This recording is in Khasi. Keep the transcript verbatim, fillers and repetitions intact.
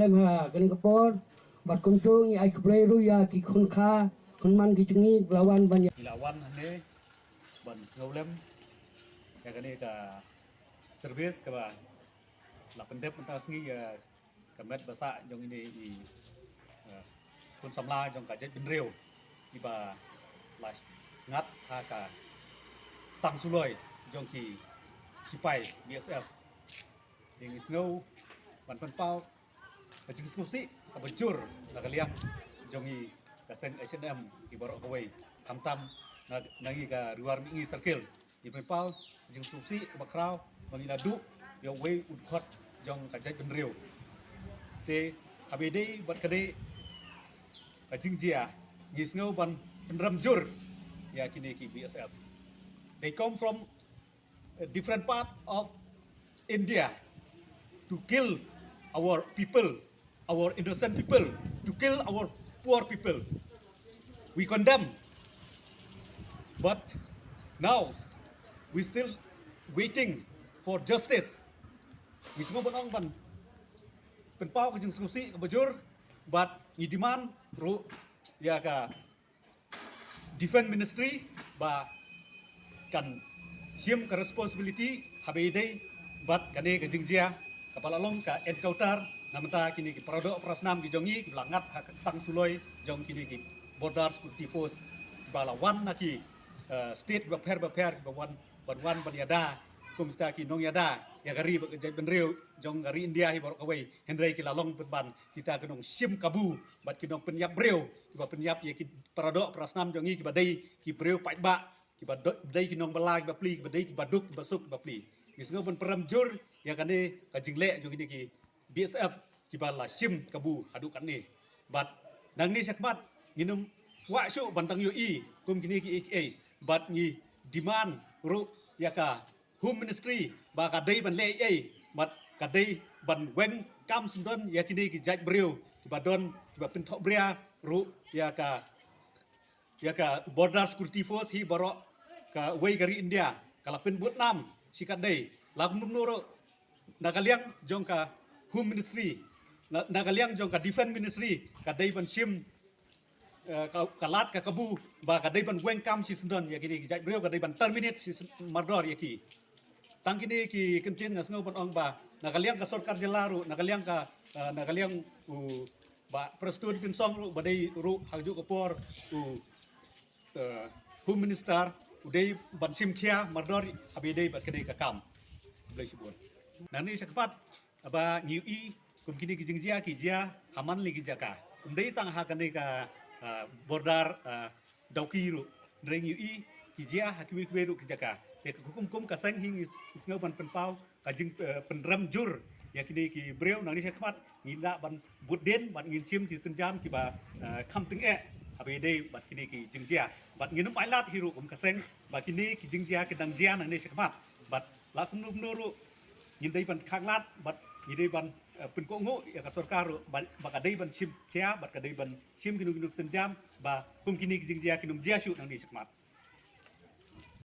Ha kane ka por bad kumjuh ngi ai khublei ruh ïa ki khun kha khun man ki jong ngi ba la wan ban ïa. Ngi la wan hangne ban sngewlem ïa kane ka service kaba la pyndep mynta ka sngi ïa ka met ba sah jong ine i, eh, khun samla jong ka jaitbynriew iba la ngat ha ka tang suloi jong ki sipai B S F. Ngi sngew ban pynpaw ka jingsngewsih kaba jur na ka liang jong ngi ka seng H A N M ki baroh kawei, khamtam na, na ngi ka Ri War Mihngi Circle. Ngi pynpaw ka jingsngewsih kaba khraw ba ngi la duh ïa uwei u dkhot jong ka jaitbynriew. Te haba ïadei bad kane ka jingjia ngi sngew ban pynrem jur ïa kine ki B S F. They come from a different part of India to kill our people, our innocent people, to kill our poor people. We condemn. But now we still waiting for justice. Ngi sngew ban ong ban pynpaw ka jingsngewsih kaba jur bad ngi demand ruh ïa ka Defense Ministry ba kan shim ka responsibility haba ïadei bad kane ka jingjia kaba la long ka encounter na mynta kine ki paradoh parasnam ki jong ngi kiba la ngat ha ka tang suloi jong kine ki Border Security Force ba la wan na ki, eh, state bapher bapher kiba wan ban wan ban ïada kum kita ki nongïada ïa ka ri bad ka jaitbynriew jong ka ri India hi baroh kawei. Hynrei ki la long pynban kita ki nongshim kabu bad ki nongpynïap briew kiba pynïap ïa ki paradoh parasnam jong ngi kiba dei ki briew paidbah, kiba do-, dei ki nongbylla kiba pli, kiba dei kiba duk kiba suk kiba pli. Ngi sngew ban pynrem jur ïa kane ka jingleh jong kine ki B S F kiba la shim kabu haduh katne. Bad nangne shakhmat ngin ym kwah shuh ban dang ïohi kum kine kiei kiei bad ngi demand ruh ïa ka Home Ministry ba ka dei ban leh ei ei bad ka dei ban weng kam syndon ïa kine ki jaitbynriew kiba don kiba pynthohbria ruh ïa ka, ïa ka Border Security Force hi baroh kawei ka ri India ka la pynbud nam shi katdei. La kumno kumno ruh na ka liang jong ka Home Ministry, na, na ka liang jong ka Defense Ministry ka dei ban shim, eh, ka, ka lad ka kabu ba ka dei ban weng kam shi syndon ïa kine ki jaitbynriew, ka dei ban terminate shi syn-, mardor ïa ki. Tang kine ki kyntien nga sngew ban ong ba na ka liang ka sorkar jylla ruh, na ka liang ka, eh, na ka liang u Bah Prestone Tynsong ruh ba dei ruh ha kajuh ka por u, eh, Home Minister u dei ban shim khia mardor haba ïadei bad kane ka kam. Khublei shibun. Nangne shakhmat ba ngi ïohi kum kine ki jingjia ki jia ha man la ki jaka. Ym dei tang ha kane ka, ah, border, ah, Dawki ruh. Hynrei ngi ïohi ki jia ha kiwei kiwei ruh ki jaka. Te ka kum kum ka seng hi ngi s-, sngew ban pynpaw ka jing, eh, pynrem jur ïa kine ki briew. Nangne shakhmat ngin lah ban bud dien bad ngin shim ki sienjam kiba, eh, kham tyngeh haba ïadei bad kine ki jingjia. Bad ngin ym ailad hi ruh kum ka seng ba kine ki jingjia ki dang jia nangne shakhmat. Bad la kumno kumno ruh ngin dei ban khanglad bad ngin dei ban, eh, pynkohnguh ïa ka sorkar ruh ba, ba ka dei ban shim khia bad ka dei ban shim kino kino ki sienjam ba kum kine ki jingjia kin ym jia shuh nangne shakhmat.